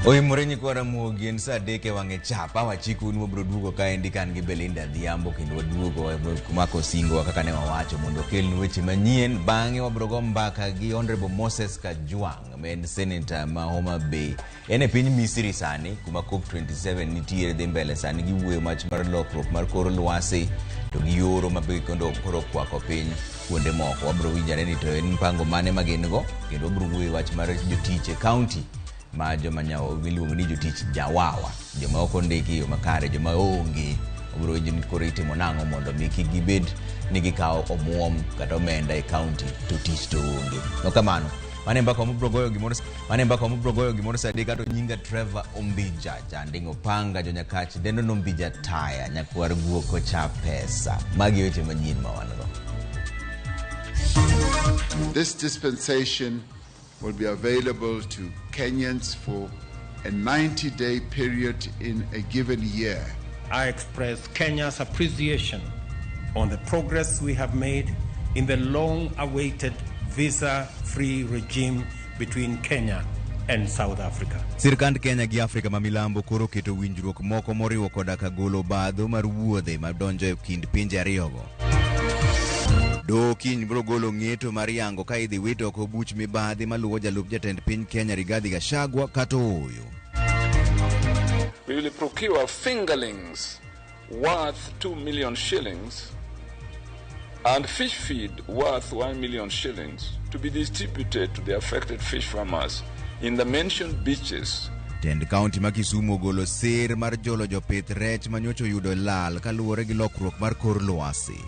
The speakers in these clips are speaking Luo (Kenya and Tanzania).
Oimore nyikwa Ramogi en saa adek e wang'e chapa wachiku un wabiro duogo kaendi ka an gi Belinda Adhiambo kendo waduogo mako singowa kaka ne wawacho mondo okelnu weche manyien bang'e wabiro go mbaka gi Honorable Moses Kajwang' ma en senator ma Homa Bay en e piny Misri sani kuma COP27 nitiere dhi mbele sani giwuoyo wach mar lokruok mar kor lwasi to gi yoro ma be kendo koro okwako piny kuonde moko wabiro winjore ni to en mpango mane ma gin go kendo wabiro wuoyo wach mar jotich e county ma joma miluongo ni jotich jawawa joma ok ondiki e yo makare joma onge obiro winjo ni koro itimo nang'o mondo mi kik gibed ni gikawo omuom kata omenda e county to tich to onge no kamano mane mbaka mabiro goyo gimoro mane mbaka mabiro goyo gimoro saa adek ato nyinga Trevor Ombija janding opanga jonyakach dendo nombija taya nyakwar guok ocha pesa magi weche manyien ma wan go. This dispensation will be available to Kenyans for a 90-day period in a given year. I express Kenya's appreciation on the progress we have made in the long-awaited visa-free regime between Kenya and South Africa. Sirkand Kenya gi Afrika ma milambo koro oketo winjruok moko moriwo koda ka golo obadho mar wuodhe madonjo e kind pinje ariyogo. Doho kiny biro golo ng'eto mar yango ka idhi wit oko buch mibadhi maluwo jalup jatend piny Kenya Rigathi Gachagua kata ooyo. We will procure fingerlings worth 2 million shillings and fish feed worth 1 million shillings to be distributed to the affected fish farmers in the mentioned beaches. Tend kaunti ma Kisumu ogolo sir mar jolo jopith rech ma nyocha oyudo lal kaluwore gi lokruok mar kor lwasi.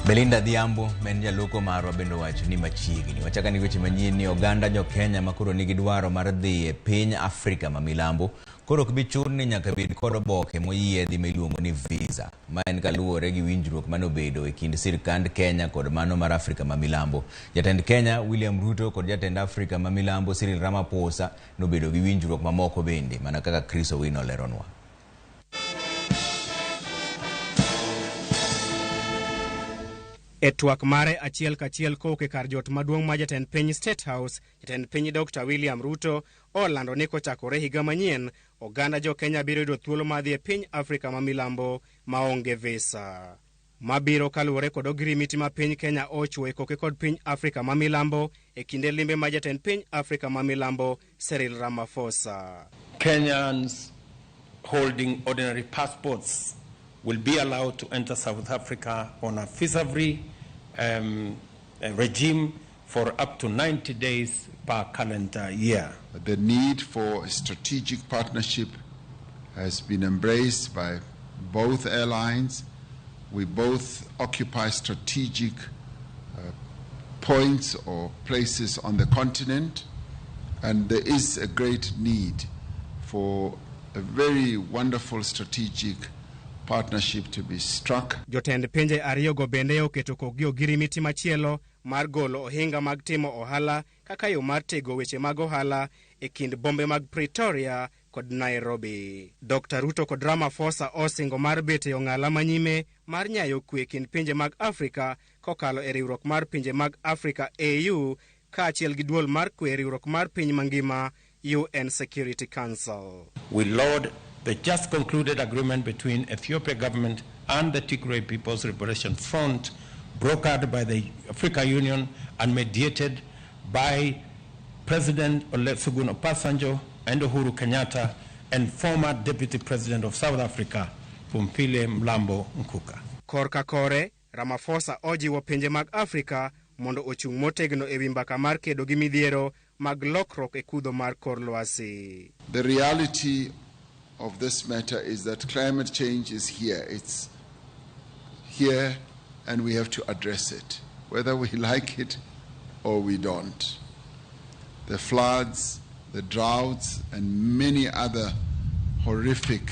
Belinda Adhiambo ma en jaloko marwa bende owacho ni machiegni. Wachaka ni weche manyien ni oganda jo Kenya ma koro nigi dwaro mar dhi e piny Afrika ma milambo koro ok bi chun ni nyaka bed kod oboke moyiedhi ma iluongo ni visa. Ma en kaluwore gi winjruok mane obedo e kind sirkand Kenya kod mano mar Afrika ma milambo. Jatend Kenya William Ruto kod jatend Afrika ma milambo Cyril Ramaphosa nobedo gi winjruok mamoko bende mana kaka Chris Owino oleronwa. E twak mare achiel kachiel kowuok e kar jot maduong' ma jatend piny State House, jatend piny Dr. William Ruto olando ni kochakore higa manyien, oganda jo Kenya biro yudo thuolo mar dhi e piny Afrika ma milambo maonge visa. Mabiro kaluwore kod ogirimiti ma piny Kenya ochuo e koke kod piny Afrika ma milambo e kinde limbe ma jatend piny Afrika ma milambo Cyril Ramaphosa. Kenyans holding ordinary passports will be allowed to enter South Africa on a visa-free regime for up to 90 days per calendar year. The need for a strategic partnership has been embraced by both airlines. We both occupy strategic points or places on the continent, and there is a great need for a very wonderful strategic partnership to be struck. Jotend pinje ariyogo bende oketo kokgi ogirimiti machielo mar golo ohinga mag timo ohala kaka yo mar tego weche mag ohala e kind bombe mag Pretoria kod Nairobi. Dr. Ruto kod Ramaphosa osingo mar bet e ong'ala manyime mar nyayo kwe e kind pinje mag Afrika kokalo e riwruok mar pinje mag Afrika AU kaachiel gi duol mar kwe e riwruok mar piny mangima UN Security Council. We laud the just concluded agreement between Ethiopia government and the Tigray People's Liberation Front, brokered by the Africa Union and mediated by President Olusegun Obasanjo and Uhuru Kenyatta and former Deputy President of South Africa, Pumphile Mlambo Ngcuka. Korka kore, Ramaphosa ojiwo pinje mag Afrika mondo ochung' motegno e wi mbaka mar kedo gi midhiero mag lokruok e kudho mar kor lwasi. The reality of this matter is that climate change is here. It's here and we have to address it, whether we like it or we don't. The floods, the droughts, and many other horrific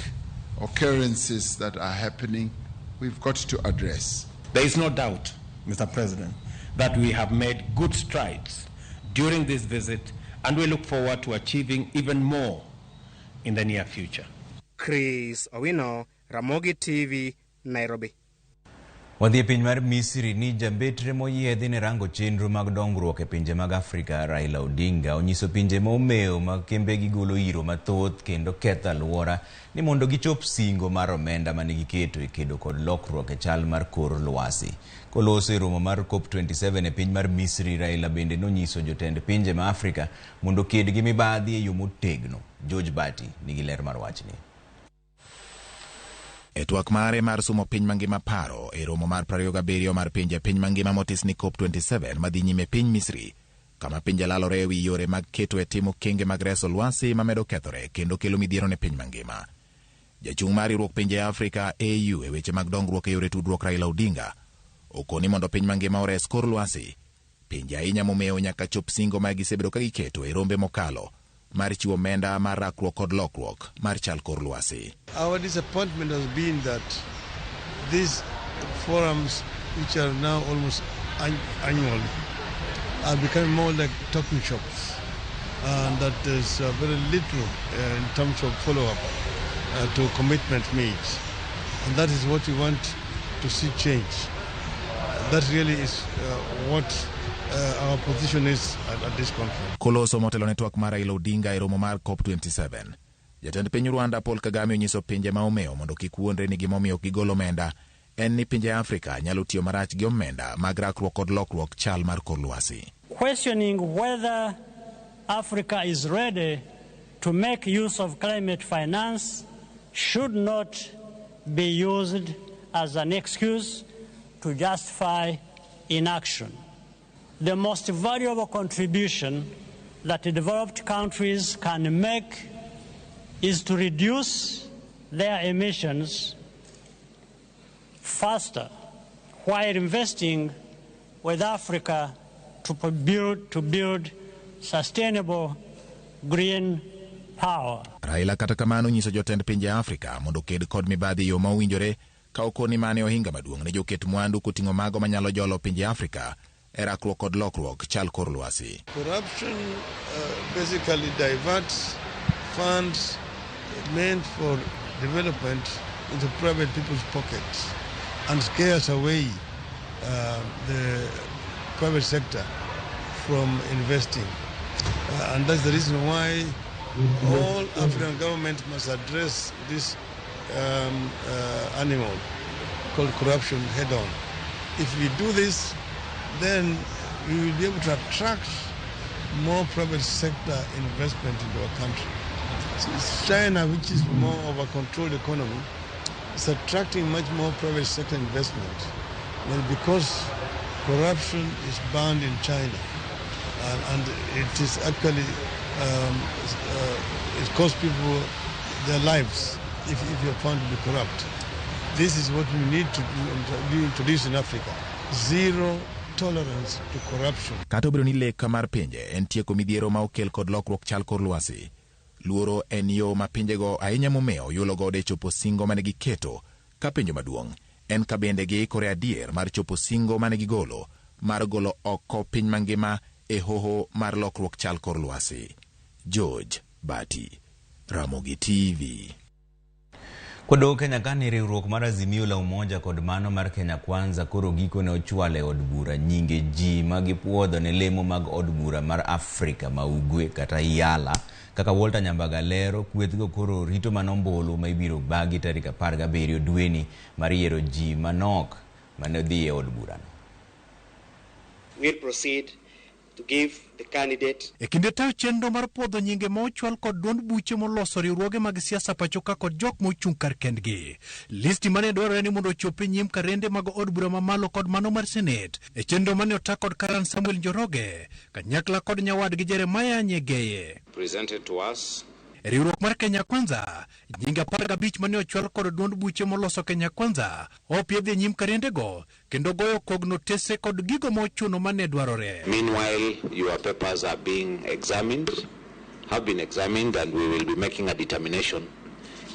occurrences that are happening, we've got to address. There is no doubt, Mr. President, that we have made good strides during this visit, and we look forward to achieving even more in the near future. Chris Owino, Ramogi TV, Nairobi. Wadhi e piny mar Misri ni jambetre moyiedhi ne rango chenro mag dongruok e pinje mag Afrika Raila Odinga onyiso pinje momewo ma kembegi golo iro mathoth kendo ketho alwora ni mondo gichop singo mar omenda mane giketo e kedo kod lokruok e chal mar kor lwasi. Koloso e romo mar COP27 e piny mar Misri, Raila bende nonyiso jotend pinje ma Afrika mondo oked gi mibadhi e yo motegno. George Bati nigi ler mar wachni. E twak mare mar sumo piny mangima paro e romo mar 27 mar pinje piny mangima motis ni COP27 madhi nyime piny Misri, kama pinje lalore e wi yore mag keto e timo okenge mag reso lwasi mamedo kethore kendo kelo midhiero ne piny mangima. Jachung' mar riwruok pinje Afrika AU e weche mag dongruok e yore tudruok Raila Odinga okoni mondo piny mangima ores kor lwasi. Pinje ahinya momewo nyaka chop singo ma gisebedo ka giketo e rombe mokalo mar chiwo omenda mar rakruok kod lokruok mar chal kor lwasi. Our disappointment has been that these forums, which are now almost annual, are becoming more like talking shops, and that there's very little in terms of follow-up to commitment made. And that is what we want to see change. That really is what our position is at this conference. Koloso motelo ne twak mar Raila Odinga e romo mar COP27, jatend piny Rwanda Paul Kagame onyiso pinje ma omewo mondo kik wuondre ni gimomiyo ok gigol omenda en ni pinje Afrika nyalo tiyo marach gi omenda mag rakruok kod lokruok chal mar kor lwasi. Questioning whether Africa is ready to make use of climate finance should not be used as an excuse to justify inaction. The most valuable contribution that developed countries can make is to reduce their emissions faster while investing with Africa to build sustainable green power. Raila kata kamano nyiso jotend pinje Afrika mondo oked kod mibadhi e yo ma owinjore ka okoni mane ohinga maduong' ne joket mwandu koting'o mago manyalo jolo pinje Afrika e rakruok kod lokruok chal kor lwasi. Corruption basically diverts funds meant for development into private people's pockets and scares away the private sector from investing. And that's the reason why all African governments must address this animal called corruption head on. If we do this, then we will be able to attract more private sector investment into our country. So China, which is more of a controlled economy, is attracting much more private sector investment. Well, because corruption is banned in China, and it is actually, it costs people their lives if you're found to be corrupt. This is what we need to do, introduce in Africa. Zero tolerance to corruption. Kata obedo ni lek mar pinje en tieko midhiero ma okel kod lokruok chal kor lwasi, luoro en yo ma pinjego ahinya momewo yulo godo e chopo singo mane giketo ka penjo maduong' en ka bende giikore adier mar chopo singo mane gigolo mar golo oko piny mangima e hoho mar lokruok chal kor lwasi. George Bati, Ramogi TV. Kodok Kenya kani riwruok mar Azimio la Umoja kod mano mar Kenya Kwanza koro gikone ochwalo e od bura nyinge ji ma gipuodho ne lemo mag od bura mar Afrika ma Ugwe kata IALA. Kaka Walter Nyambaga lero, kwethgo koro rito mana ombulu ma ibiro bagi tarik 17 dweni mar yiero ji manok mane dhi e od burano. We'll proceed to give the candidate. E kinde tayo chenro mar puodho nyinge ma ochwal kod duond buche moloso riwruoge mag siasa pacho ka kod jok mochung' kar kendgi. Listi mane dwarore ni mondo ochop e nyim karende mag od bura mamalo kod mano mar senet e chenro mane ota kod Karan Samuel Njoroge kanyakla kod nyawadgi Jeremiah Nyegeye. Presented to us. E riwruok mar Kenya Kwanza, nyinge 15 mane ochwal kod duond buche moloso Kenya Kwanza opiedhi e nyim karendego kendo goyo kogno tese kod gigo mochuno mane dwarore. Meanwhile, your papers are being examined, have been examined, and we will be making a determination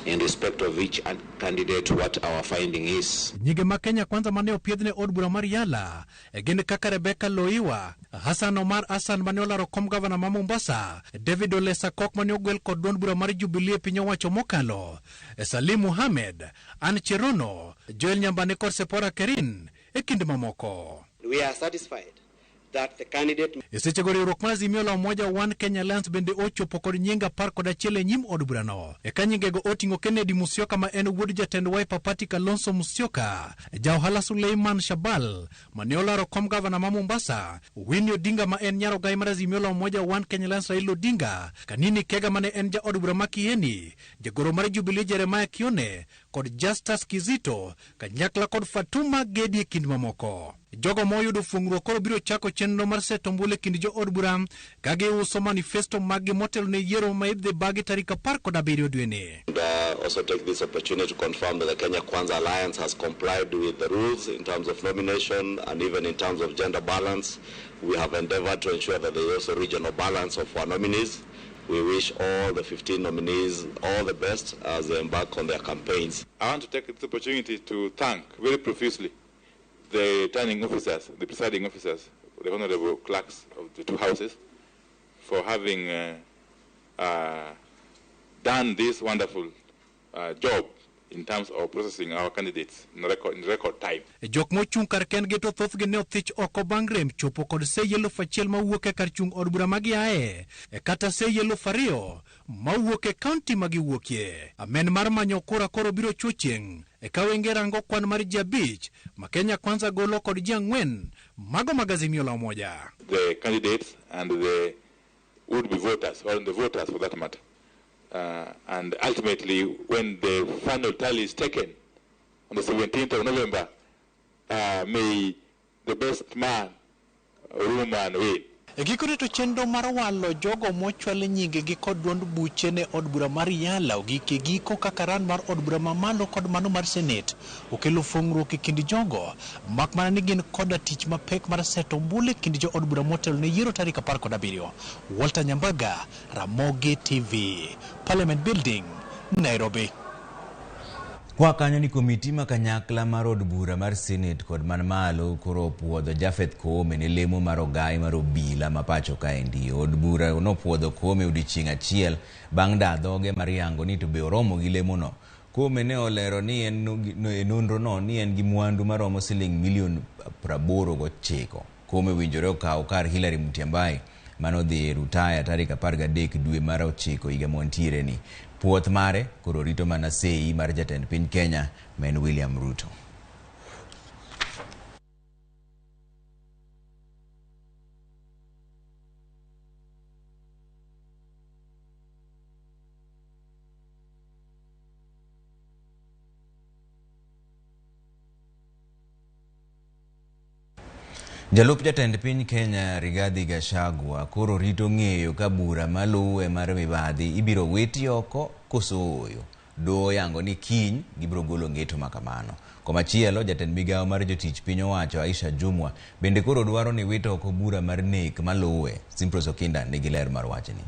in respect of each candidate what our finding is. Nyinge ma Kenya Kwanza mane opiedh ne od bura mar Yala gin kaka Rebecca Loiwa, Hassan Omar Hassan mane olaro kom gavana ma Mombasa, David Ole Sakok mane ogwel kod duond bura mar Jubilee e piny owacho mokalo, Salim Mohamed, Ann Cherono, Joel Nyambane kod Sepora Kerin e kind mamoko. We are satisfied that the candidate E sechego riwruok mar Azimio la Umoja One Kenya Alliance bende ochopo kod nying 11 e nyim od burano. Eka nyingego oting'o Kennedy Musyoka ma en wuod jatend Wiper Party Kalonzo Musyoka, ja ohala Suleiman Shabal mane olaro kom gavana ma Mombasa, Winnie Odinga ma en nyar ogai mar Azimio la Umoja One Kenya Alliance Raila Odinga, Kanini Kega mane en ja od bura ma Kieni, jagoro mar Jubilee Jeremiah Kione kod Justus Kizito kanyakla kod Fatuma Gedi e kind mamoko. Jogo moyudo fuong'ruok koro biro chako chenro mar seto ombulu e kind jo od bura ka giuso manifesto maggi motelo ne yiero ma idhi bagi tarik 17 dweni. And also take this opportunity to confirm that the Kenya Kwanza Alliance has complied with the rules in terms of nomination and even in terms of gender balance. We have endeavored to ensure that there is also regional balance of our nominees. We wish all the 15 nominees all the best as they embark on their campaigns. I want to take this opportunity to thank very profusely the returning officers, the presiding officers, the honorable clerks of the two houses, for having done this wonderful job in terms of processing our candidates in record time. Jok mochung' kar kendgi to thothgi ne othich oko bang' rem chopo kod sei 1000 mawuok e kar chung' od bura ma giaye, kata sei 2000 mawuok e kaunti ma giwuokie. Amen mar manyo kura koro biro chuo chieng' eka wenge rango kwan mar ji 5 ma Kenya Kwanza golo kod ji 4 mago mag Azimio la Umoja. The candidates and the would-be voters, or the voters for that matter. And ultimately, when the final tally is taken on the 17th of November, may the best man or woman win. E gikone to chenro mar walo jogo mochwal nyingegi kod duond buche ne od bura mar Yala ogik e giko kaka ran mar od bura mamalo kod mano mar Senate okelo fuong'ruok e kind jogo mak mana ni gin koda tich mapek mar seto ombulu e kind jo od bura motelo ne yiero tarik 17. Walter Nyambaga, Ramogi TV, Parliament Building, Nairobi. Kwa kanyo ni komiti ma kanyakla mar od bura mar Senate kod man malo koro opuodho Japheth Koome ne lemo mar ogai mar obila ma pacho kaendi. Od bura nopuodho Koome odiochieng' achiel bang' daa dhoge mar yango ni to be oromo gi lemono. Koome ne olero ni en e nonro no ni en gi mwandu maromo siling milion 89. Koome winjore okaw kar Hillary Mutyambai manodhi e rutaya tarik 13 dwe mar 9 higa mwantiere ni. Puoth mare koro rito mana sei mar jatend piny Kenya ma en William Ruto. Jalup jatend piny Kenya Rigathi Gachagua koro rito ng'eyo ka bura maluwe mar mibadhi ibiro witi oko koso ooyo. Doho yango ni kiny gibiro golo ng'eto makamano. Komachielo, jatend migawo mar jotich piny owacho Aisha Jumwa bende koro dwaro ni wit oko bura mar nek maluwe. Simpros Okinda nigi ler mar wachni.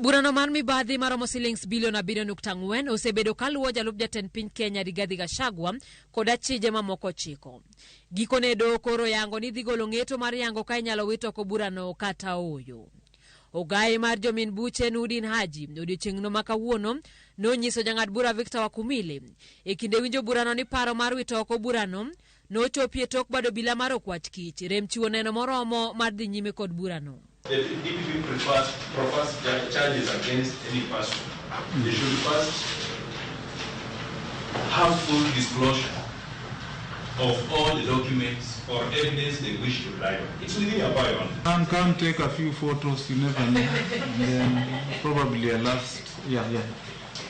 Burano mar mibadhi maromo silings bilion 7.4 osebedo kaluwo jalup jatend piny Kenya Rigathi Gachagua kod achije mamoko 9. Gikone doho koro yango ni dhi golo ng'eto mar yango ka inyalo wit oko burano kata ooyo. Ogai mar jomin buche Nurdin Haji odiochieng'no ma kawuono nonyiso jang'ad bura Victor Wakumile e kinde winjo burano ni paro mar wito oko burano nochopie tok bad obila mar Okwach Kich rem chiwo neno moromo mar dhi nyime kod burano. The DPP prefers charges against any person. They should first have full disclosure of all the documents or evidence they wish to rely on. It's within your power. Come take a few photos, you never know. And then probably a last, yeah.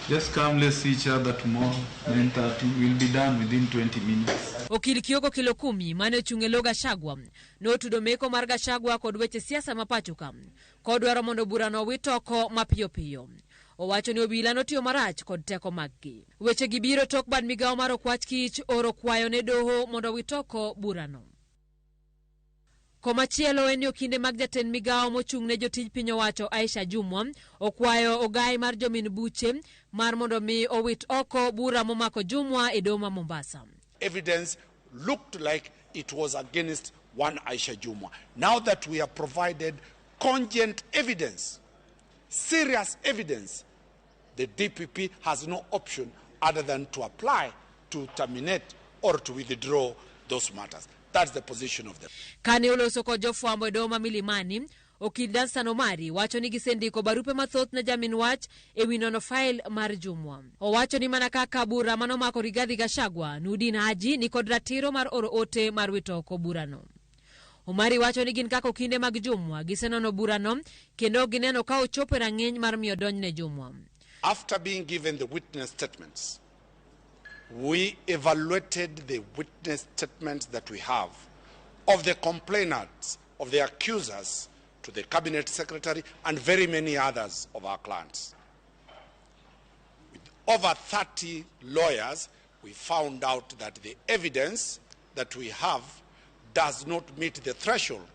Just come, let's see each other tomorrow, 9:30. We'll be done within 20 minutes. Okil Kioko Kilokumi mane ochung' e lo Gachagua notudo meko mar Gachagua kod weche siasa ma pacho ka kodwaro mondo burano owit oko mapiyo piyo. Owacho ni obila notiyo marach kod teko maggi. Weche gi biro tok bad migawo mar Okwach Kich oro kwayo ne doho mondo owit oko burano. Komachielo en ni okinde mag jatend migawo mochung' ne jotij piny owacho Aisha Jumwa okwayo ogai mar jomin buche mar mondo mi owit oko bura momako Jumwa e doho ma Mombasa. Evidence looked like it was against one Aisha Jumwa. Now that we have provided cogent evidence, serious evidence, the DPP has no option other than to apply to terminate or to withdraw those matters. That's the position of them. Kane oloso kod jofwambo e doho ma Milimani, okil Danstan Omari wacho ni gisendiko barupe mathoth ne jamin wach e wi nono fail mar Jumwa. Owacho ni mana kaka bura manomako Rigathi Gachagua, Nurdin Haji ni kod ratiro mar oro ote mar wito oko burano. Omari wacho ni gin kaka okinde mag Jumwa gisenono burano kendo gineno ka ochopo e rang'iny mar miyo donjne Jumwa. After being given the witness statements, we evaluated the witness statements that we have of the complainants, of the accusers, to the cabinet secretary and very many others of our clients. With over 30 lawyers, we found out that the evidence that we have does not meet the threshold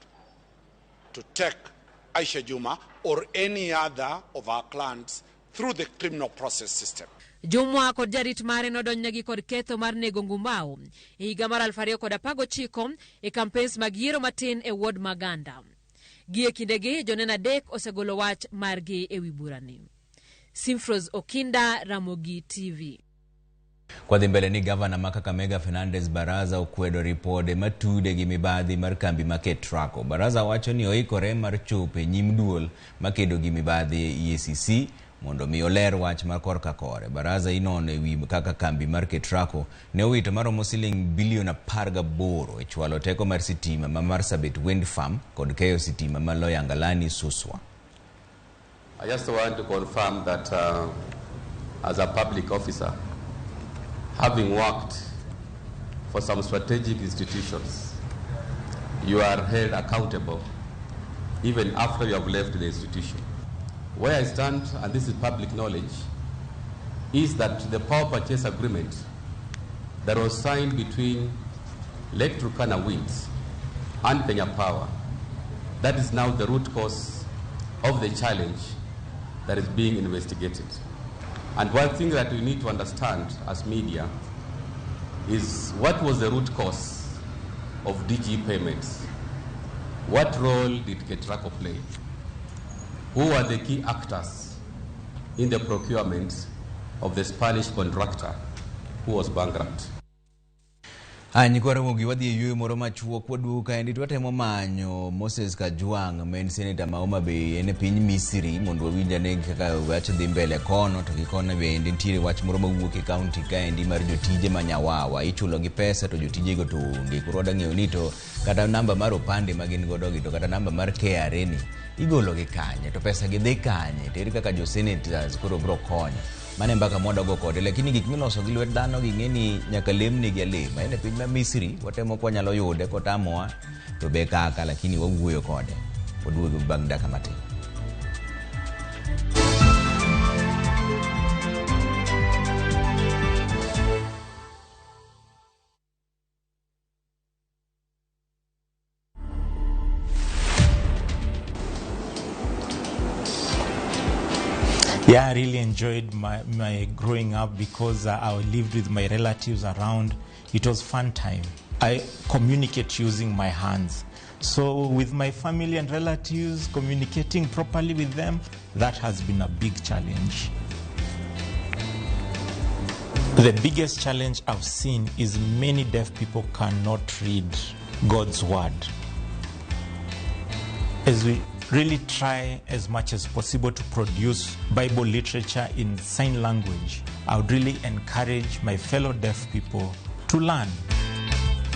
to take Aisha Jumwa or any other of our clients through the criminal process system. Jumwa kod jarit mare nodonjnegi kod ketho mar nego Ngumbao e higa mar 2019 e campaigns mag yiero matin e ward Maganda. Gie kindegi, joneno adek osegolo wach margi e wi burani. Simfros Okinda, Ramogi TV. Kwadhi mbele ni gavana ma Kakamega Fernandes Baraza okwedo ripode matude gi mibadhi mar kambi ma Ketraco. Baraza wacho ni oikore mar chopo e nyim duol makedo gi mibadhi EACC mondo mi oler wach mar korka kore. Baraza inono e wi kaka kambi mar Ketraco ne owito maromo siling bilion 18 e chwalo teko mar sitima ma Marsabit Wind Farm kod keyo sitima ma Loyangalani Suswa. I just want to confirm that as a public officer, having worked for some strategic institutions, you are held accountable even after you have left the institution. Where I stand, and this is public knowledge, is that the power purchase agreement that was signed between Lake Turkana Winds and Kenya Power, that is now the root cause of the challenge that is being investigated. And one thing that we need to understand as media is what was the root cause of DG payments? What role did Ketraco play? Who are the key actors in the procurement of the Spanish contractor who was bankrupt? Nyikwa Ramogi wadhi e yueyo moro machuok waduogo kaendi to watemo manyo Moses Kajwang' ma en seneta ma Homa Bay en e piny Misri mondo wawinj ane kaka wach dhi mbele kono to gi kono bende nitiere wach moro mawuok e kaunti kaendi mar jotije ma Nyawawa ichulo gi pesa to jotijego to onge koro wadwa ng'eyo ni to kata namba mar opande ma gin godo gi to kata namba mar KRA ni igolo gi kanye to pesa gi dhi kanye to ere kaka jo senators koro bro konyo. Mano e mbaka mwadogo kode, lakini gik miloso gi lwet dhano gi ng'e ni nyaka lemnegi alema. En e piny ma Misri, watemo kwanyalo yude kotamowa to be kaka, lakini wawuoyo kode. Waduogo bang' dakika matin. Yeah, I really enjoyed my growing up because I lived with my relatives around. It was fun time. I communicate using my hands. So with my family and relatives, communicating properly with them, that has been a big challenge. The biggest challenge I've seen is many deaf people cannot read God's word. As we really try as much as possible to produce Bible literature in sign language, I would really encourage my fellow deaf people to learn.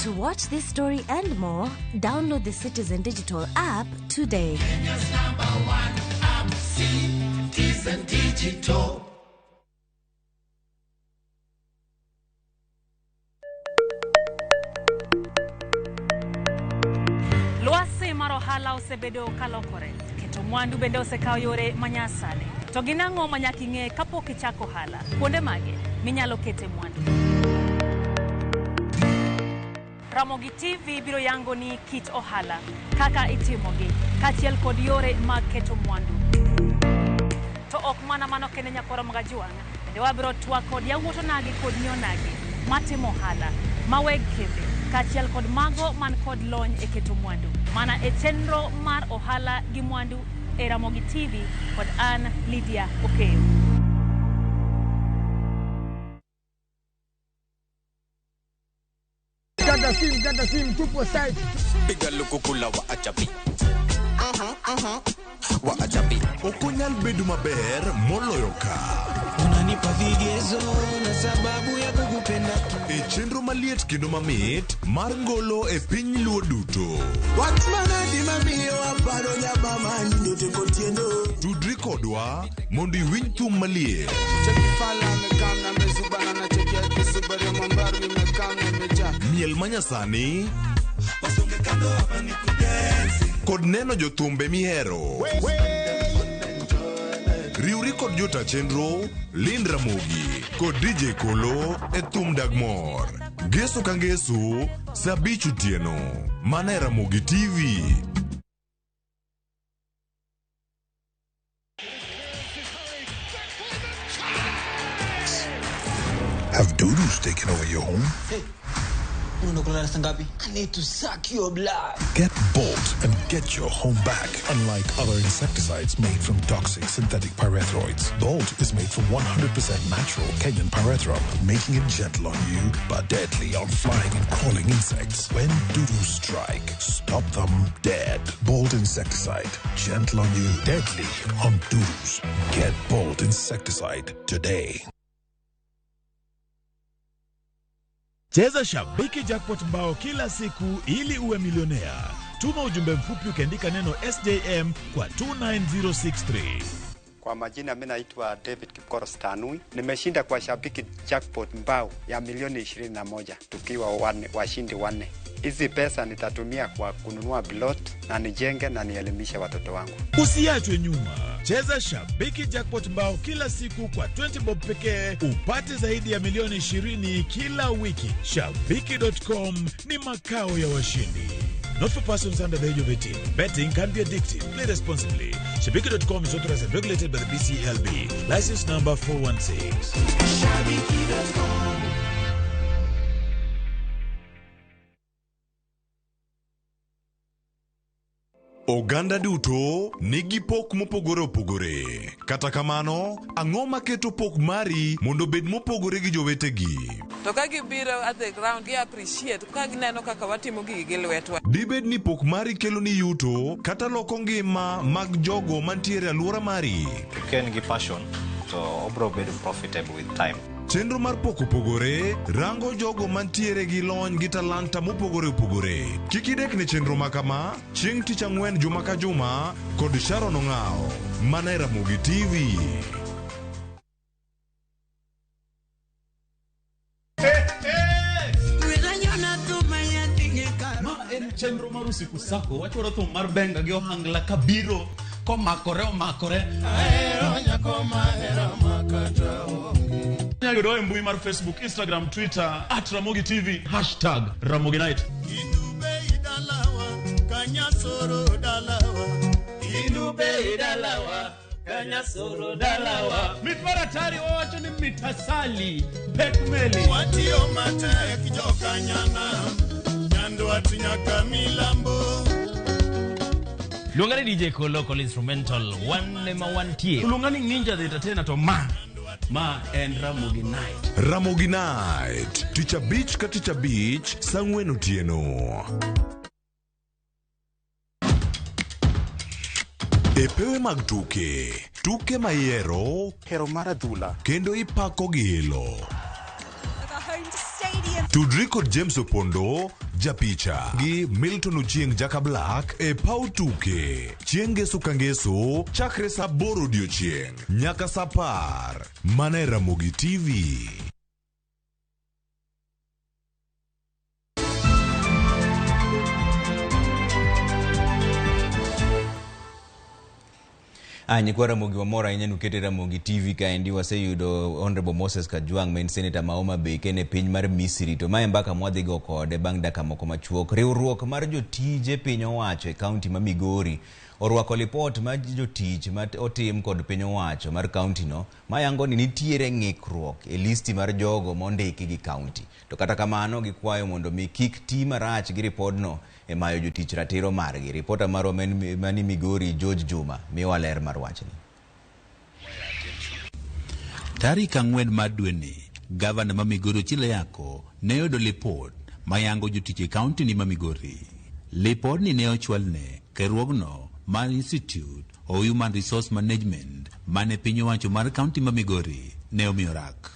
To watch this story and more, download the Citizen Digital app today. Kenya's number one app, Citizen Digital. Lwasi mar ohala osebedo kalokore, keto mwandu bende osekawo yore manyasani. To gin ang'o ma nyaka ing'e kapok ichako ohala? Kuonde mage minyalo kete mwandu? Ramogi TV biro yango ni kit ohala, kaka itimogi, kaachiel kod yore mag keto mwandu. To ok mana mano kende nyakwara Magajuang', bende wabiro twak kod yawuot onagi kod nyi onagi matimo ohala, ma weg kembe, kaachiel kod mago man kod lony e keto mwandu. Mana e chenro mar ohala gi mwandu e Ramogi TV kod an Lydia Okeyo. Kata sim, kata sim, tupo site. Piga lukukula wa achapi. Wa achapi. Ok onyal bedo maber moloyo ka. Unanipa vigezo na sababu ya kukupenda. E chenro maliet kendo mamit mar ngolo e piny Luo duto. Wach manadi mamiyo aparo nyabama nyote kotieno. Tudri kodwa mondo iwinj thum maliet. Miel manyasani kod neno jothumbe mihero. Riwri kod jota chenro Lynn Ramogi kod DJ Kolo e thum dag mor. Ngeso ka ngeso saa 5 otieno mana e Ramogi TV. Have dudus taken over your home? Hey, I need to suck your blood. Get Bolt and get your home back. Unlike other insecticides made from toxic synthetic pyrethroids, Bolt is made from 100% natural Kenyan pyrethrum, making it gentle on you but deadly on flying and crawling insects. When dudus strike, stop them dead. Bolt insecticide, gentle on you, deadly on dudus. Get Bolt insecticide today. Cheza Shabiki Jackpot mbao kila siku ili uwe milionea. Tuma ujumbe mfupi ukiandika neno SJM kwa 29063. Kwa majina mimi naitwa David Kipkoros Tanui. Nimeshinda kwa Shabiki Jackpot mbao ya milioni 21 tukiwa washindi wanne. Hizi pesa nitatumia kwa kununua plot na nijenge na nielimishe watoto wangu. Usiachwe nyuma. Cheza Shabiki Jackpot mbao kila siku kwa 20 bob pekee upate zaidi ya milioni 20 kila wiki. Shabiki.com ni makao ya washindi. Not for persons under the age of 18. Betting can be addictive. Play responsibly. Shabiki.com is authorized and regulated by the BCLB. License number 416. Shabiki.com. Oganda duto nigi pok mopogore opogore. Kata kamano, ang'o maketo pok mari mondo obed mopogore gi jowetegi? To ka gibiro at the ground, gi appreciate ka gineno kaka watimo gigi gi lwetwa. Dibed ni pok mari kelo ni yuto kata loko ngima mag jogo mantiere e alwora mari. Ka en gi passion to obro bedo profitable with time. Chenro mar pok opogore rango jogo mantiere gi lony gi talanta mopogore opogore. Kik idek ne chenro ma kama chieng' tich ang'wen juma ka juma kod Sharon Ong'ao mana e Ramogi TV. Ma en chenro mar usiku sako wachwaro thum mar benga gi ohangla kabiro komakore omakore. Ahero nyako mahero makata onge. Inyalo yudowa e mbui mar Facebook, Instagram, Twitter @Ramogi TV #Ramogi Night. Indube idalawa kanyasoro dalawa. Indube idalawa kanyasoro dalawa. Mit mar atari wawacho ni mitasali pek meli. Watiyo matek jokanyana Nyandwat nyaka milambo. Luonga ni DJ Kolo Kolo instrumental wan ema wantie. Luonga ni Ninja the Entertainer to ma en Ramogi Night. Ramogi Night tich abich ka tich abich saa 4 otieno. E pewe mag tuke, tuke mayiero, hero mar adhula kendo ipako gi ilo. Tudri kod James Opondo japicha gi Milton Ochieng Jaka Black e paw tuke chieng' ngeso ka ngeso chakre saa 8 odiochieng' nyaka saa 10 mana e Ramogi TV. Nyikwa Ramogi wamor ahinya nukete Ramogi TV kaendi. Waseyudo Honorable Moses Kajwang' ma en seneta ma Homa Bay kene piny mar Misri, to mae mbaka mwadhi go kode bang' dakika moko machuok. Riwruok mar jotije piny owacho e kaunti ma Migori orwako lipot mar jotich ma otim kod piny owacho mar kaunti no mayango ni nitiere ng'ikruok e listi mar jogo mondiki gi kaunti. To kata kamano gikwayo mondo mi kik ti marach gi ripodno e mayo jotich ratiro margi. Ripota marwa mani Migori George Juma miyowa ler mar wachni. Tarik 4 mar dweni, gavana ma Migori Ochilo Ayacko ne oyudo lipot mayango jotich e kaunti ni ma Migori. Lipodni ne ochwalne riwruogno mar Institute of Human Resource Management mane piny owacho mar kaunti ma Migori ne omiyo rak.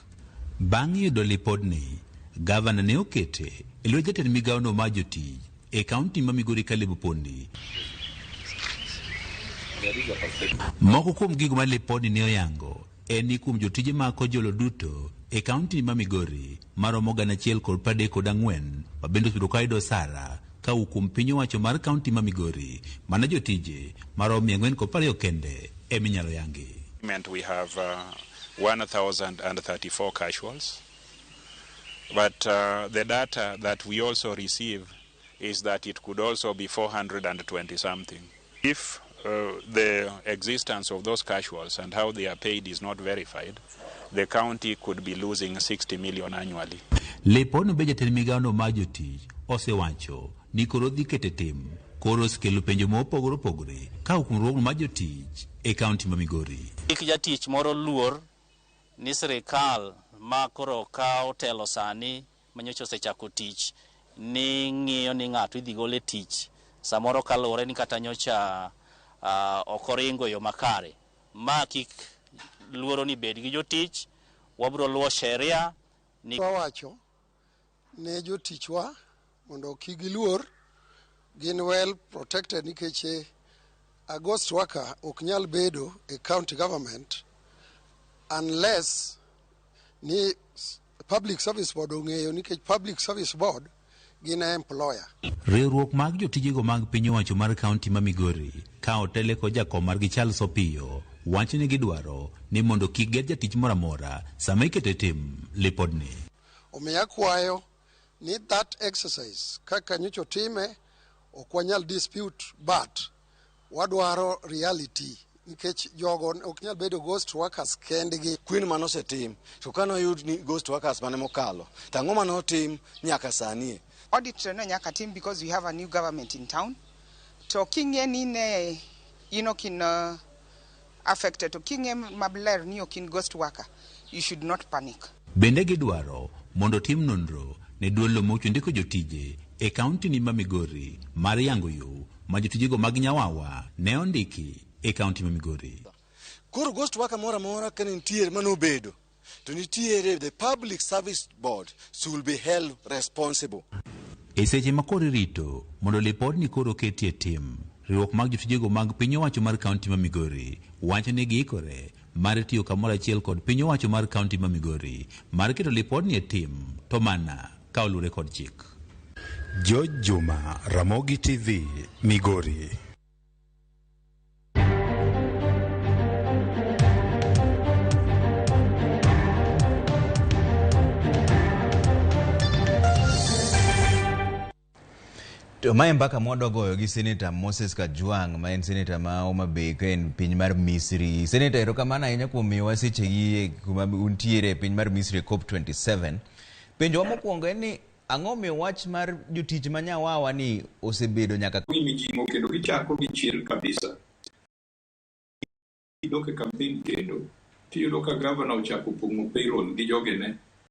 Bang' yudo lipodni, gavana ne okete e lwet jatend migawono mar jotich e kaunti ma Migori Caleb Opondi. Moko kuom gigo ma lipodni ne oyango en ni kuom jotije mag kojolo duto e kaunti ma Migori maromo 134 ma bende osebedo ka yudo osara kawuok kuom piny owacho mar kaunti ma Migori, mana jotije maromo 420 kende eminyalo yangi. We have 1,034 casuals, but the data that we also receive is that it could also be 420 something. If the existence of those casuals and how they are paid is not verified, the county could be losing 60 million annually. Lipodno be jatend migawono mar jotich osewacho ni koro dhi kete tim koro osekelo penjo mopogore opogore kawuok kuom riwruogno mar jotich e kaunti ma Migori. Kik jatich moro luor ni sirikal ma koro kawo telo sani manyocha osechako tich ni ng'iyo ni ng'ato idhi gol e tich samoro kaluwore ni kata nyocha ok oringo e yo makare. Ma kik luoro ni bed gi jotich, wabiro luwo sheria ni wawacho ne jotichwa mondo kik giluor, gin well protected nikech a ghost worker ok nyal bedo e county government unless ni Public Service Board ong'eyo, nikech Public Service Board gin e employer. Riwruok mag jotijego mag piny owacho mar kaunti ma Migori ka otele kod jakom margi Charles Opiyo wacho ni gidwaro ni mondo kik get jatich moro amora sama ikete tim lipodni. Omiyo akwayo ni that exercise kaka nyocha otime ok wanyal dispute, but wadwaro reality nikech jogo ok nyal bedo ghost workers kendgi. Kwin mane osetim to kane oyud ni ghost workers mane mokalo to ang'o mane otim nyaka sani? Audit to ne nyaka tim because we have a new government in town. To king'e ni ne in ok in affected, to king'e maber ni ok in ghost worker, you should not panic. Bende gidwaro mondo otim nonro ne duol mochung' ndiko jotije e kaunti ni ma Migori mar yango yo ma jotijego mag Nyawawa ne ondiki e kaunti ma Migori. Koro ghost worker moro amora ka nitiere manobedo to nitiere the Public Service Board should be held responsible. E seche ma koro irito mondo lipodni koro oketie tim, riwruok mag jotijego mag piny owacho mar kaunti ma Migori wacho ni giikore mar tiyo kamoro achiel kod piny owacho mar kaunti ma Migori mar keto lipodni e tim to mana ka oluwore kod chik. George Juma, Ramogi TV, Migori. To mae mbaka mwadwa goyo gi Seneta Moses Kajwang' ma en seneta ma Homa Bay ka en piny mar Misri. Seneta, erokamano ahinya kuom miyowa sechegi kuma untiere e piny mar Misri e COP27. Penjowa mokwongo en ni ang'o miyo wach mar jotich ma Nyawawa ni osebedo nyaka gi mijing'o kendo gichako gi chir kabisa. Gidok e campaign kendo tiyudo ka gavana ochako pong'o payroll gi jogene.